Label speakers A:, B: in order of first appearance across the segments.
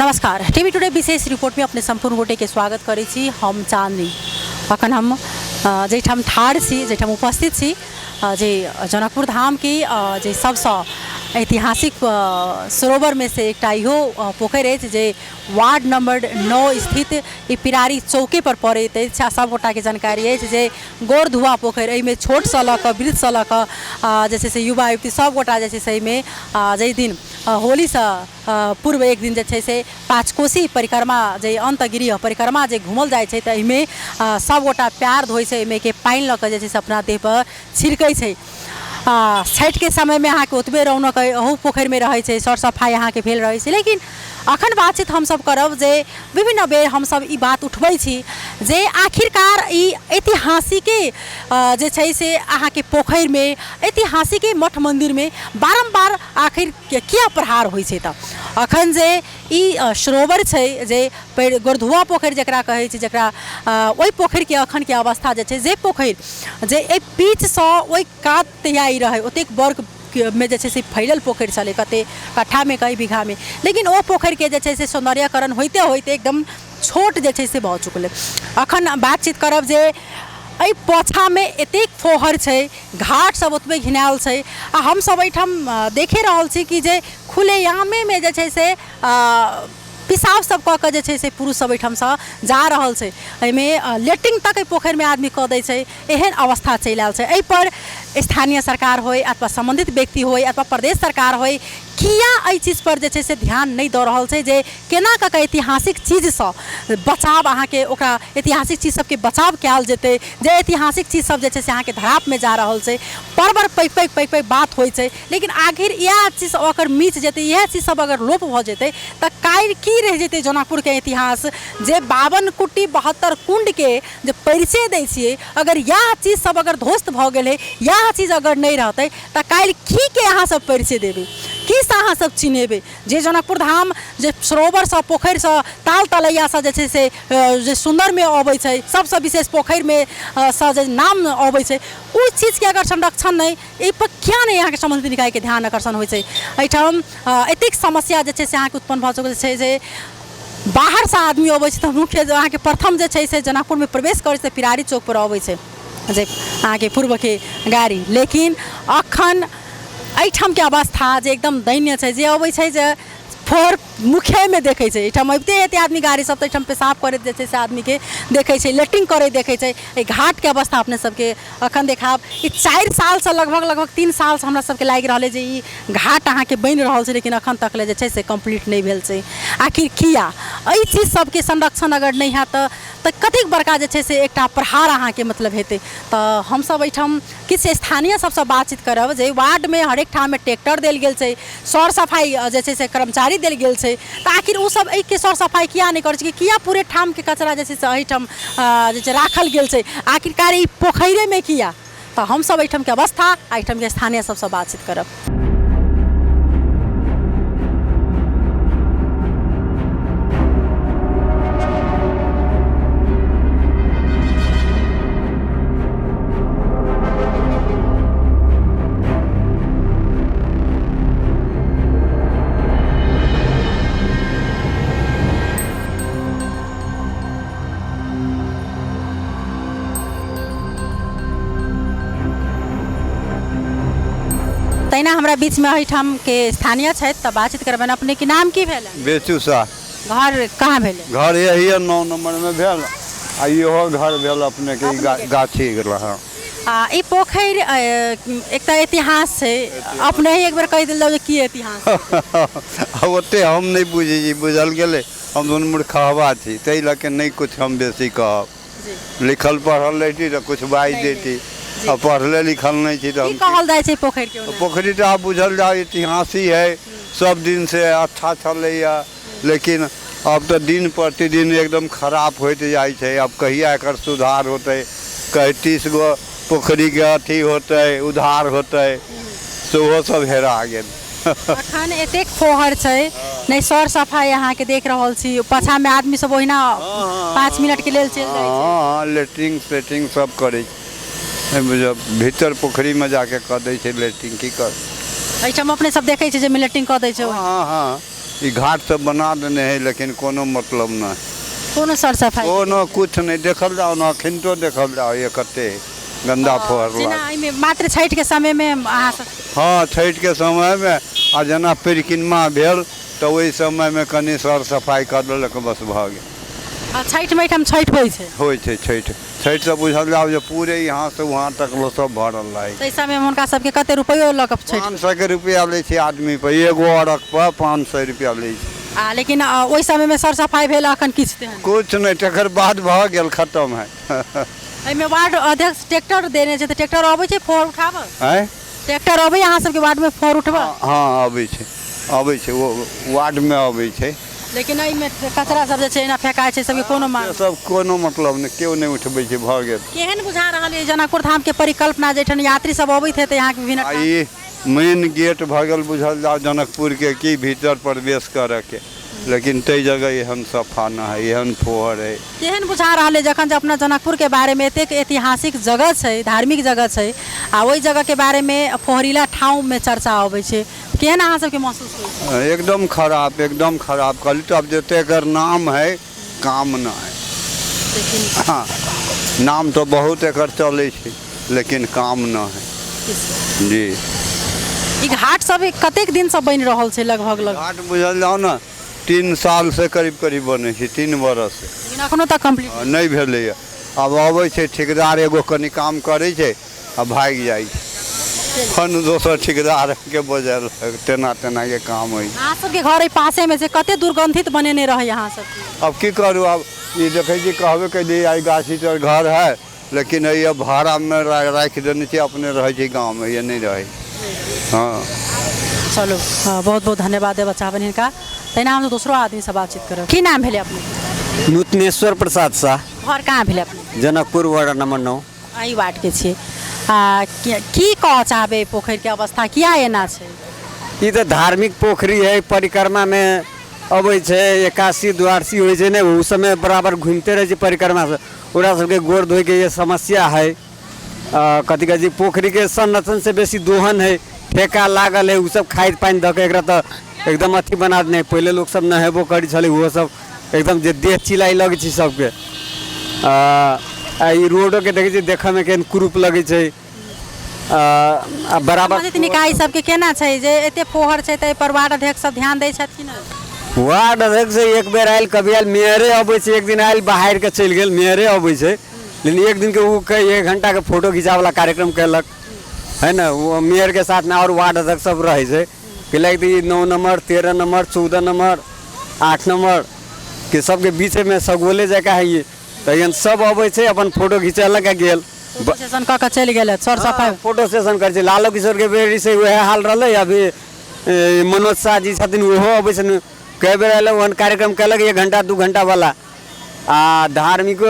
A: नमस्कार, TV today विशेष रिपोर्टमे अपने सम्पूर्ण गोटेके स्वागत करै छी। हम चांदनी। अखन हम जाहिठाम ठाढ़ छी, जाहिठाम उपस्थित छी, जे जनकपुर धामके जे सबसँ ऐतिहासिक सरोवरमे से एकटा इहो पोखरि अछि, जे वार्ड नंबर 9 स्थित ई पिरारी चौके पर पड़ैत अछि। आ सब गोटाके जानकारी अछि जे गोरधुआ पोखरि, एहिमे छोटसँ लऽ कऽ वृद्धसँ लऽ कऽ जे छै से युवा युवती सब गोटा जे छै से एहिमे जाहि दिन होलीसँ पूर्व एक दिन जे छै से पाँचकोसी परिक्रमा, जे अन्तगृह परिक्रमा जे घूमल जाइ छै, तऽ एहिमे सभगोटा पएर धोइ छै, एहिमेके पानि लऽ कऽ जे छै से अपना देहपर छिड़कै छै। छठिके समयमे अहाँके ओतबे रौनक अहू पोखरिमे रहै छै, सर सफाइ अहाँके भेल रहै छै। लेकिन अखन बातचीत हमसभ करब जे विभिन्न बेर हमसभ ई बात उठबै छी जे आखिरकार ई ऐतिहासिके जे छै से अहाँके पोखरिमे, ऐतिहासिके मठ मन्दिरमे बारम्बार आखिर किया प्रहार होइ छै। तऽ अखन जे ई सरोवर छै, जे गोरधुआ पोखरि जकरा कहै छै, जकरा ओहि पोखरिके अखनके अवस्था जे छै, जे पोखरि जे एहि बीचसँ ओहि कात तहिया ई रहै, ओतेक वर्गमे जे छै से फैलल पोखरि छलै, कतेक कट्ठामे, कई बीघामे, लेकिन ओ पोखरिके जे छै से सौन्दर्यकरण होइते होइते एकदम छोट जे छै से भऽ चुकलै। अखन बातचीत करब जे एहि पाछाँमे एतेक फोहर छै, घाट सब ओतबे घिनायल छै, आ हमसब एहिठाम देखे रहल छी कि जे खुलेआमेमे जे छै से पिसाब सब कऽ कऽ जे छै से पुरुष सब एहिठामसँ जा रहल छै। एहिमे लेट्रिन तक एहि पोखरिमे आदमी कऽ दै छै, एहन अवस्था चलि आयल छै। एहिपर स्थानीय सरकार होइ अथवा सम्बन्धित व्यक्ति होइ अथवा प्रदेश सरकार होइ, किया एहि चीजपर जे छै से ध्यान नहि दऽ रहल छै जे केना कऽ कऽ ऐतिहासिक चीजसँ बचाव अहाँके ओकरा ऐतिहासिक चीज सबके बचाव कयल जेतै, जे ऐतिहासिक चीज सब जे छै से अहाँके धरापमे जा रहल छै। बड़ बड़ पैघ पैघ पैघ पैघ बात होइ छै, लेकिन आखिर इएह चीज सब अगर मिट जेतै, इएह चीज सब अगर लोप भऽ जेतै, तऽ काल्हि की रहि जेतै जनकपुरके इतिहास, जे 52 कुट्टी 72 कुण्डके जे परिचय दै छियै? अगर इएह चीज सब अगर ध्वस्त भऽ गेलै, इएह चीज अगर नहि रहतै, तऽ काल्हि कीके अहाँ सब परिचय देबै? कीसँ अहाँ सब चिन्हेबै जे जनकपुर धाम जे सरोवरसँ, पोखरिसँ, ताल तलैयासँ जे छै से जे सुन्दरमे अबै छै, सबसँ विशेष पोखरिमे सँ जे नाम अबै छै, ओहि चीजके अगर संरक्षण नहि, एहिपर किया नहि अहाँके सम्बन्धित निकायके ध्यान आकर्षण होइ छै? एहिठाम एतेक समस्या जे छै से अहाँके उत्पन्न भऽ चुकल छै जे बाहरसँ आदमी अबै छै तऽ मुख्य अहाँके प्रथम जे छै से जनकपुरमे प्रवेश करै छै तऽ पिरारी चौकपर अबै छै, जे अहाँके पूर्वके गाड़ी। लेकिन अखन एहिठामके अवस्था जे एकदम दैन्य छै, जे अबै छै जे फोर मुखेमे देखै छै। एहिठाम अबिते एते आदमी गाड़ी सब तऽ एहिठाम पेशाब करैत जे छै से आदमीके देखै छै, लेट्रिन करैत देखै छै। एहि घाटके अवस्था अपने सबके अखन देखायब। ई 4 सालसँ, लगभग लगभग 3 सालसँ हमरा सबके लागि रहल अइ जे ई घाट अहाँके बनि रहल छै, लेकिन अखन तक ले जे छै से कम्प्लीट नहि भेल छै। आखिर किया एहि चीज सबके संरक्षण अगर नहि हैत तऽ कतेक बड़का जे छै से एकटा प्रहार अहाँके मतलब हेतै? तऽ हमसब एहिठाम किछु स्थानीय सबसँ बातचीत करब जे वार्डमे हरेक ठाममे ट्रैक्टर देल गेल छै, सर सफाइ जे छै से कर्मचारी देल गेल छै, तऽ आखिर ओ सब एहिके सर सफाइ किया नहि करै छै? किया पूरे ठामके कचरा जे छै से एहिठाम जे छै राखल गेल छै? आखिरकार ई पोखरिएमे किया? तऽ हमसब एहिठामके अवस्था आ एहिठामके स्थानीय सबसँ बातचीत करब। तहिना हमरा बीचमे एहिठामके स्थानीय छथि, तऽ बातचीत करबनि। अपनेके नाम की भेल? बेचू
B: शाह।
A: घर कहाँ भेलै?
B: घर यही है, 9 नंबरमे भेल, आ इहो घर भेल अपनेके ई गाछी गेल। हँ।
A: आ ई पोखरि एकटा इतिहास छै, अपने ही एक बेर कहि देल जाउ जे की इतिहास
B: छै। ओते हम नहि बुझै छी, बुझल गेलै? हम दुनू मूर्खहबा छी, ताहि लऽ कऽ नहि किछु हम बेसी कहब। लिखल पढ़ल रहिती तऽ किछु बाजि देती, आ पढ़ले लिखल नहि छी तऽ
A: की कहल जाइ छै पोखरि के?
B: पोखरि तऽ आब बुझल जाउ ऐतिहासिक है, सब दिन से अच्छा छलैया, लेकिन अब तऽ दिन प्रतिदिन एकदम खराब होइत जाइ छै। आब कहिया एकर सुधार होतै? कहीं 30 गो पोखरिके अथी होतै, उद्धार होतै, सेहो सब हेरा गेल।
A: अखन एतेक फोहर छै नहि, सर सफाइ अहाँके देख रहल छी, पाछामे आदमी सब ओहिना 5 मिनटके लेल चलि जाइ छै।
B: हँ, लेट्रिन सेट्रिन सब करै छै, बुझब भीतर पोखरिमे जाके कऽ दै छै लेट्रिन, की कर।
A: एहिठाम अपने सब देखै छै जे लेट्रिन कऽ दै छै?
B: हँ हँ। ई घाट सब बना देने है, लेकिन कोनो मतलब नहि।
A: कोनो सर सफाइ?
B: कोनो किछु नहि। देखल जाउ ने, अखन तो देखल जाउ, ये कते गन्दा फोहर।
A: जेना एहिमे मात्र छठिके समयमे अहाँ सब?
B: हँ, छठिके समयमे आ जेना परिक्रमा भेल तऽ ओहि समयमे कनि सर सफाइ कऽ देलक, बस भऽ गेल।
A: आ छठिमे एहिठाम छठि होइ छै?
B: होइ छै छठि। छठिसँ बुझल जाउ जे पूरे यहाँ से वहाँ तक लोक सब भरल रहै।
A: ताहि समयमे हुनका सबके कते रुपैयो लऽ कऽ छठि?
B: 500 के रुपैआ लै छै आदमी पर, एगो अर्घ पर 500 रुपैआ लै छै।
A: आ लेकिन ओहि समयमे सर सफाइ भेल, अखन किछु तेहन
B: कुछ नहि। तकर बाद भऽ गेल, खतम है।
A: एहिमे वार्ड अध्यक्ष ट्रैक्टर देने छै, तऽ ट्रैक्टर अबै छै फोर उठाबऽ?
B: आँय?
A: ट्रैक्टर अबै अहाँ सबके वार्डमे फोर उठबऽ?
B: हँ, अबै छै, अबै छै, ओ वार्डमे अबै छै।
A: लेकिन एहिमे कचरा सब जे छै एना फेकाइ छै, सबके कोनो मांग
B: से सब कोनो मतलब नहि, केओ नहि उठबै छै, भऽ गेल।
A: केहन बुझा रहल अइ जनकपुर धामके परिकल्पना, जाहिठाम यात्री सब अबैत हेतै अहाँके विभिन्न
B: आ ई मेन गेट भऽ गेल बुझल जाउ जनकपुरके की भीतर प्रवेश करऽके, लेकिन ताहि जगह एहन सफा नहि है, एहन फोहर है।
A: केहन बुझा रहल अइ जखन जे अपना जनकपुरके बारेमे एतेक ऐतिहासिक जगह छै, धार्मिक जगह छै, आ ओहि जगहके बारेमे फोहरीला ठाउँमे चर्चा अबै छै, केहन अहाँ सबके महसूस होइ छै?
B: एकदम खराब, एकदम खराब। कहली तऽ, आब जते एकर नाम है, काम नहि है।
A: लेकिन
B: हाँ, नाम तऽ बहुत एकर चलै छै, लेकिन काम नहि है जी।
A: ई घाट सब कतेक दिनसँ बनि रहल छै लगभग लगभग?
B: घाट बुझल जाउ ने 3 सालसँ करीब करीब बनै छै, 3 बरस से।
A: लेकिन एखनो तक कम्प्लीट
B: नहि भेलैए। आब अबै छै ठेकेदार एगो, कनि काम करै छै आ भागि जाइ छै, फेर दोसर ठेकेदारके बजेलक, तेना तेनाके काम होइ।
A: अहाँ सबके घर एहि पासेमे छै, कते दुर्गंधित बनेने रहै अहाँ सबके?
B: अब की करू, आब ई देखै छी, कहबे कैलियै, आइ गाछी तर घर है, लेकिन ये भाड़ामे राखि देने छै, अपने रहै छै गाँवमे, ये नहि रहै। हँ।
A: चलू, बहुत बहुत धन्यवाद देबऽ चाहबनि हिनका। तहिना हम दोसरो आदमीसँ बातचीत करब। की नाम भेलै अपने?
C: नूतनेश्वर प्रसाद शाह।
A: घर कहाँ भेलै अपने?
C: Janakpur, ward number 9।
A: एहि वार्डके छियै। आ की कहऽ चाहबै, पोखरिके अवस्था किया एना छै?
C: ई तऽ धार्मिक पोखरी है। परिक्रमामे अबै छै, एकादशी द्वादशी होइ छै ने, ओ समय बराबर घूमिते रहै छै परिक्रमासँ, ओकरा सबके गोर धोइके ये समस्या है। कथी कहै छै, पोखरीके संरक्षणसँ बेसी दोहन है। ठेका लागल है, ओ सब खाद पानि दऽ के एकरा तऽ एकदम अथी बना देने है। पहिले लोक सब नहेबो करै छलै, ओहो सब एकदम जे देह चिलाइ लगै छै सबके। आ आ ई रोडोके देखै छियै, देखऽमे केहन कुरूप लगै छै। आ आ बराबर
A: संबंधित निकाय सबके केना छै जे एते फोहर छै, तऽ एहिपर वार्ड अध्यक्ष सब ध्यान दै छथि कि नहि?
C: वार्ड अध्यक्ष से एक बेर आयल, कभी आयल, मेयरे अबै छै। एक दिन आयल, बाहर के चलि गेल। मेयरे अबै छै, लेकिन एक दिन के ओ 1 घंटा के फोटो घिचावला कार्यक्रम केलक है ने। वो मेयरके साथमे आओर वार्ड अध्यक्ष सब रहै छै, कैलाकि ई 9 नम्बर, 13 नम्बर, 14 नम्बर, 8 नम्बर के सबके बीचमे सगोले जकाँ है ये, तऽ एहन सब अबै छै, अपन फोटो घिचेलक आ गेल।
A: फोटो सेशन कऽ के चलि गेल, सर सफाइ।
C: फोटो सेशन करै छै। लालो किशोरके बेरी से उएह हाल रहलै। अभी मनोज शाह जी छथिन, ओहो अबै छथिन, कए बेर अयलै, ओहन कार्यक्रम केलक 1 घंटा 2 घंटावला। आ धार्मिक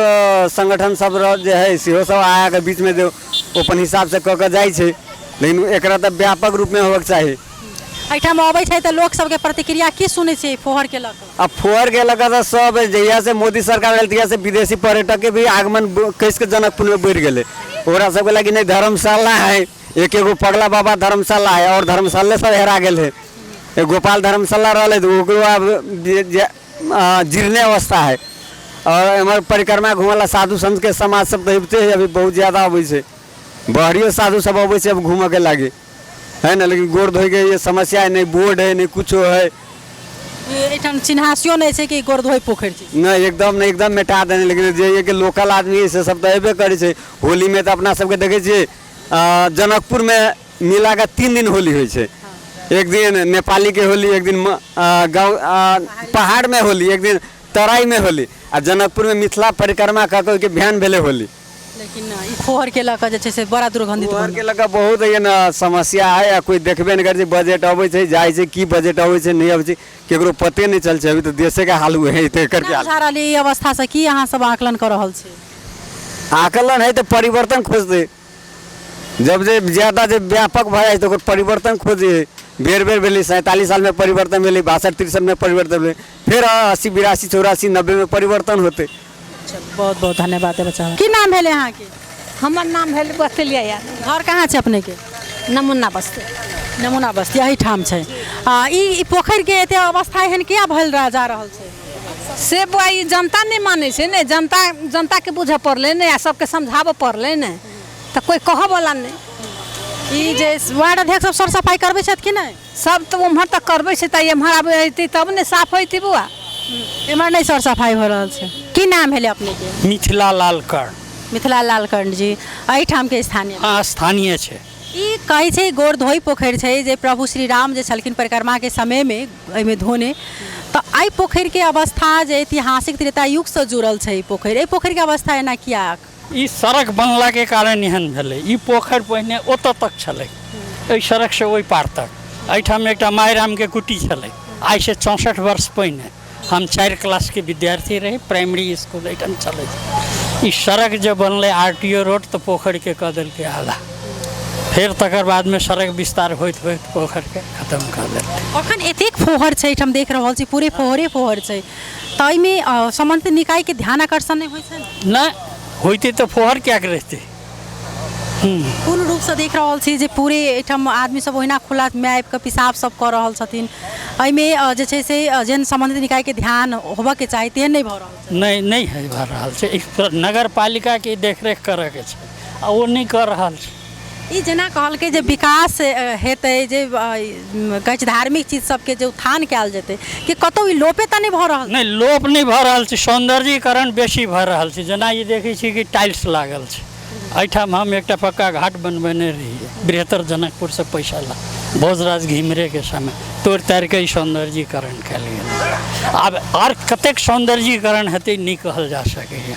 C: संगठन सब रह जे है, सेहो सब आके बीचमे जे अपन हिसाबसँ कऽ के जाइ छै, लेकिन एकरा तऽ व्यापक रूपमे होबक चाही।
A: एहिठाम अबै छै तऽ लोक सबके प्रतिक्रिया की सुनै छियै फोहर के लऽ कऽ?
C: आ फोहर के लऽ कऽ तऽ सब, जहिया से मोदी सरकार आयल तहिया से विदेशी पर्यटक के भी आगमन कैस के जनकपुर में बढ़ि गेलै। ओकरा सबके लागि नहि धर्मशाला है, एक एगो पगला बाबा धर्मशाला है और धर्मशाले सब हेरा गेल है। एक गोपाल धर्मशाला रहलै तऽ ओकरो आब जीर्णे अवस्था है। और एम्हर परिक्रमा घूमला साधु संत के समाज सब तऽ अबिते है, अभी बहुत ज्यादा अबै छै, बाहरियो साधु सब अबै छै अब घूमऽ के लागी है ने, लेकिन गोड़ धोइके ये समस्या है, नहि बोर्ड है, नहि कुछो है।
A: एहिठाम चिन्हासियो नहि छै कि गोड़ धोइ पोखरि छै।
C: नहि, एकदम नहि, एकदम मेटा देने। लेकिन जे ये के लोकल आदमी है से सब तऽ अयबे करै छै। होलीमे तऽ अपना सबके देखै छियै, जनकपुरमे मिला कऽ 3 दिन होली होइ छै। एक दिन नेपालीके होली, एक दिन गाँव पहाड़मे होली, एक दिन तराईमे होली, आ जनकपुरमे मिथिला परिक्रमा कऽ के ओहिके बिहान भेलै होली।
A: लेकिन ई फोहर के लऽ कऽ जे छै से बड़ा दुर्गंधित
C: फोहर के लऽ कऽ बहुत ये ने समस्या है, आ कोइ देखबे नहि करै छै। बजट अबै छै, जाइ छै, की बजट अबै छै, नहि अबै छै, केकरो पते नहि चल छै। अभी तऽ देशेके हाल उहे है, तऽ एकर की
A: केना
C: हाल?
A: बुझा रहल ई अवस्थासँ की अहाँ सब आकलन कऽ रहल छी?
C: आकलन है तऽ परिवर्तन खोजतै। जब जे ज्यादा जे व्यापक भऽ जाइ छै तऽ ओकर परिवर्तन खोजे। बेर बेर भेलै, 47 सालमे परिवर्तन भेलै, 62 63मे परिवर्तन भेलै, फेर 80 82 84 90मे परिवर्तन होतै।
A: चलू, बहुत बहुत धन्यवाद देबऽ चाहब। की नाम भेलै अहाँके?
D: हमर नाम भेल बतलिया।
A: घर कहाँ छै अपनेके?
D: नमूना बस्ती।
A: नमूना बस्ती एहिठाम छै। आ ई ई पोखरिके एते अवस्था एहन किया भेल जा रहल छै?
D: से बौआ ई जनता नहि मानै छै ने, जनता जनताके बुझऽ पड़लै ने आ सबके समझाबऽ पड़लै ने, तऽ कोइ कहऽवला नहि।
A: ई जे वार्ड अध्यक्ष सब सर सफाइ करबै छथि कि नहि?
D: सब तऽ उम्हर तऽ करबै छै, तऽ एम्हर आब अयतै तब ने साफ होइतै बौआ।
A: एम्हर नहि सर सफाइ हो रहल छै। की नाम भेलै अपनेके?
E: मिथिला लाल कर्ण।
A: मिथिला लाल कर्ण जी एहिठामके स्थानीय?
E: हँ, स्थानीय छै।
A: ई कहै छै गोरधोई पोखरि छै जे प्रभु श्री राम जे छलखिन परिक्रमाके समयमे एहिमे धोने, तऽ एहि पोखरिके अवस्था जे ऐतिहासिक त्रेता युगसँ जुड़ल छै ई पोखरि, एहि पोखरिके अवस्था एना किया?
E: ई सड़क बनलाके कारण एहन भेलै। ई पोखरि पहिने ओतऽ तक छलै, एहि सड़कसँ ओहि पार तक। एहिठाम एकटा माय रामके कुटी छलै आइसँ 64 वर्ष पहिने। हम 4 क्लासके विद्यार्थी रही, प्राइमरी स्कूल एहिठाम चलै। ई सड़क जे बनलै RTO road, तऽ पोखरिके कऽ देलकै आधा। फेर तकर बादमे सड़क विस्तार होइत होइत पोखरिके खतम कऽ देलकै।
A: अखन एतेक फोहर छै एहिठाम, देख रहल छी पूरे फोहरे फोहर छै, तऽ एहिमे सम्बन्धित निकायके ध्यान आकर्षण नहि होइ छै?
E: नहि होइतै तऽ फोहर किएक रहितै?
A: पूर्ण रूपसँ देख रहल छी जे पूरे एहिठाम आदमी सब ओहिना खुलामे आबि कऽ पेशाब सब कऽ रहल छथिन। एहिमे जे छै से जेहन सम्बन्धित निकायके ध्यान होबऽके चाही तेहन नहि भऽ रहल छै।
E: नहि, नहि है भऽ रहल छै। ई नगरपालिकाके देखरेख करऽके छै आ ओ नहि कऽ रहल छै।
A: ई जेना कहलकै जे विकास हेतै, जे कहै छै धार्मिक चीज सबके जे उत्थान कयल जेतै, कि कतहु ई लोपे तऽ नहि भऽ रहल?
E: नहि, लोप नहि भऽ रहल छै, सौन्दर्यीकरण बेसी भऽ रहल छै। जेना ई देखै छी कि टाइल्स लागल छै। एहिठाम हम एकटा पक्का घाट बनबेने रहियै बृहत्तर जनकपुरसँ पैसा ला भोजराज घिमरेके समय, तोड़ि ताड़िके ई सौन्दर्यीकरण कयल गेल। आब आर कतेक सौन्दर्यीकरण हेतै नहि कहल जा सकैए।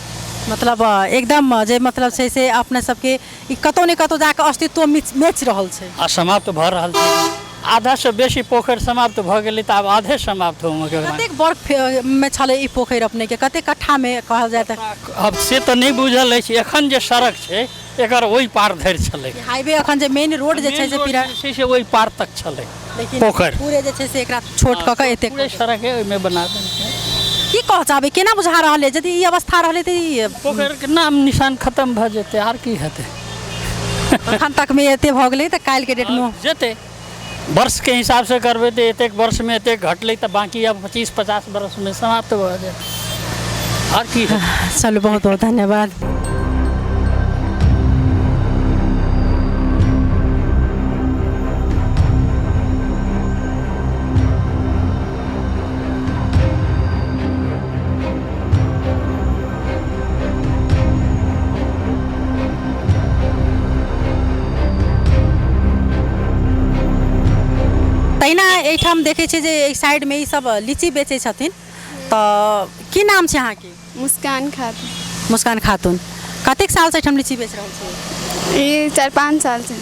A: मतलब एकदम जे मतलब छै से अपने सबके ई कतहु ने कतहु जाकऽ अस्तित्व मिच रहल छै
E: आ समाप्त भऽ रहल छै। आधासँ बेसी पोखरि समाप्त भऽ गेलै, तऽ आब आधे समाप्त होमऽके।
A: कतेक वर्ग मे छलै ई पोखरि अपनेके, कतेक कट्ठामे कहल जाय तऽ?
E: आब से तऽ नहि बुझल अछि। एखन जे सड़क छै एकर ओहि पार धरि छलै।
A: हाईवे अखन जे मेन रोड जे छै से
E: छै से ओहि पार तक छलै पोखरि।
A: पूरे जे छै से एकरा छोट कऽ कऽ एतेक
E: पूरे सड़क ओहिमे बना देलकै।
A: की कह चाहबै, केना बुझा रहल अछि यदि ई अवस्था रहलै तऽ ई
E: पोखरिके नाम निशान खतम भऽ जेतै, आर की हेतै?
A: अखन तकमे एते भऽ गेलै तऽ काल्हिके डेटमे
E: जेतै। वर्षके हिसाबसँ करबै तऽ एतेक वर्षमे एतेक घटलै, तऽ बाँकी आब 25-50 वर्षमे समाप्त भऽ जेतै, आर की हेतै?
A: चलू, बहुत बहुत धन्यवाद। तहिना एहिठाम देखै छियै जे एहि साइडमे ई सब लीची बेचै छथिन, तऽ की नाम छै अहाँके?
F: मुस्कान खातून।
A: मुस्कान खातून, कतेक सालसँ एहिठाम लीची बेच रहल छी?
F: ई 4-5 साल से।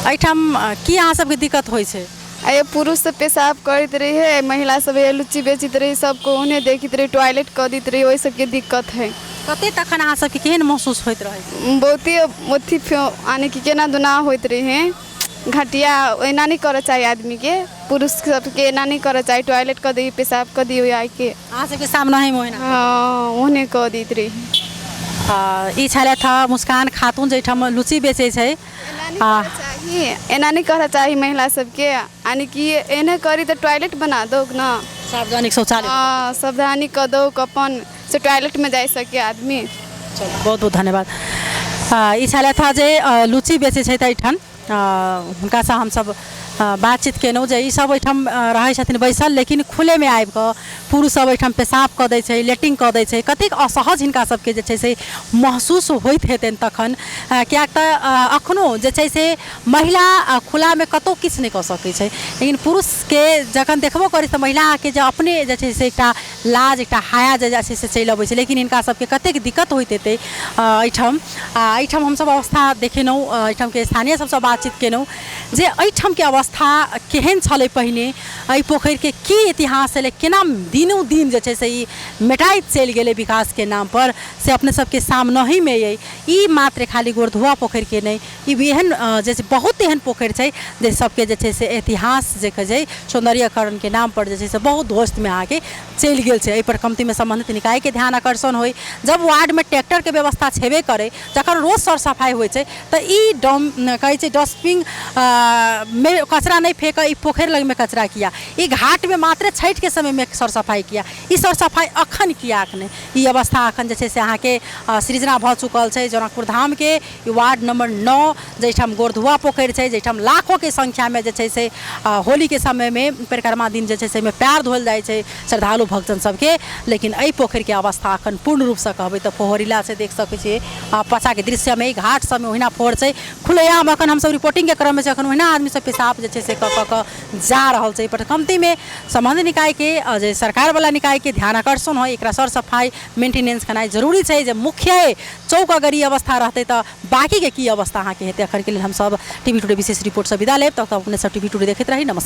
A: एहिठाम की अहाँ सबके दिक्कत होइ छै?
F: आ पुरुष सब पेशाब करैत रहे, महिला सब लुच्ची बेचैत रहे, सबको ओहने देखैत रहे, टॉयलेट कऽ दैत रहे, ओहि सबके दिक्कत है।
A: कते तखन अहाँ सबके केहन महसूस होइत रहै?
F: बहुते अथी यानी कि केना दुना होइत रहे, घटिया। एना नहि करऽ चाही आदमीके, पुरुष सबके एना नहि करऽ चाही, टॉयलेट कऽ दियौ, पेशाब कऽ दियौ आइके।
A: अहाँ सबके सामने ही ओहिना?
F: हँ, ओहने कऽ दैत रही।
A: ई छलथि हँ मुस्कान खातून जे एहिठाम लुची बेचै छै।
F: चाही एना नहि करऽ चाही महिला सबके, यानी कि एने करी तऽ टॉयलेट बना दौ ने,
A: सार्वजनिक शौचालय।
F: हँ, सावधानी कऽ दौ अपन से टॉयलेटमे जाइ सके आदमी।
A: चलू, बहुत बहुत धन्यवाद। ई छलथि हँ जे लुची बेचै छथि एहिठाम, हुनकासँ हमसब बातचीत केलहुँ जे ई सब एहिठाम रहै छथिन बैसल, लेकिन खुलेमे आबिकऽ पुरुष सब एहिठाम पेशाब कऽ दै छै, लेट्रिन कऽ दै छै। कतेक असहज हिनका सबके जे छै से महसूस होइत हेतनि तखन, किएक तऽ एखनो जे छै से महिला खुलामे कतहु किछु नहि कऽ सकै छै, लेकिन पुरुषके जखन देखबो करै छै तऽ महिलाके जे अपने जे छै से एकटा लाज, एकटा हाया जे छै से चलि अबै छै। लेकिन हिनका सबके कतेक दिक्कत होइत हेतै एहिठाम। आ एहिठाम हमसब अवस्था देखेलहुँ, एहिठामके स्थानीय सबसँ बातचीत केलहुँ जे एहिठामके अवस्था केहन छलै पहिने, एहि पोखरिके की इतिहास छलै, केना दिनों दिन जे छै से ई मेटाइत चलि गेलै विकासके नामपर, से अपने सबके सामनहिमे अइ। ई मात्र खाली गोरधुआ पोखरिके नहि, ई एहन जे छै बहुत एहन पोखरि छै जे सबके जे छै से इतिहास जे कहै छै सौन्दर्यकरणके नामपर जे छै से बहुत ध्वस्तमे अहाँके चलि गेल छै। एहिपर कमतीमे सम्बन्धित निकायके ध्यान आकर्षण होइ। जब वार्डमे ट्रैक्टरके व्यवस्था छेबे करै, जखन रोज सर सफाइ होइ छै, तऽ ई डम कहै छै डस्टबिन मे कचरा नहि फेकऽ, ई पोखरि लगमे कचरा किया? ई घाटमे मात्र छठिके समयमे सर सफाइ किया? ई सर सफाइ अखन कियाक नहि? ई अवस्था अखन जे छै से अहाँके सृजना भऽ चुकल छै जनकपुर धामके ई वार्ड नम्बर 9, जाहिठाम गोरधुआ पोखरि छै, जाहिठाम लाखोके संख्यामे जे छै से होलीके समयमे परिक्रमा दिन जे छै से एहिमे पएर धोअल जाइ छै श्रद्धालु भक्तजन सबके। लेकिन एहि पोखरिके अवस्था अखन पूर्ण रूपसँ कहबै तऽ फोहरिला छै। देख सकै छियै पाछाँके दृश्यमे घाट सबमे ओहिना फोहर छै खुलेआम। अखन हमसब रिपोर्टिंगके क्रममे छी, अखन ओहिना आदमी सब पेशाब जे छै से कऽ कऽ कऽ जा रहल छै। एहिपर कमतीमे सम्बन्धित निकायके, जे सरकारवला निकायके ध्यान आकर्षण होइ। एकरा सर सफाइ मेंटेनेंस केनाइ जरूरी छै। जे मुख्य चौक अगर ई अवस्था रहतै तऽ बाँकीके की अवस्था अहाँके हेतै? अखनके लेल हमसब टीवी टुडे विशेष रिपोर्टसँ विदा लेब। तब तक अपने सब टीवी टुडे देखैत रही। नमस्कार।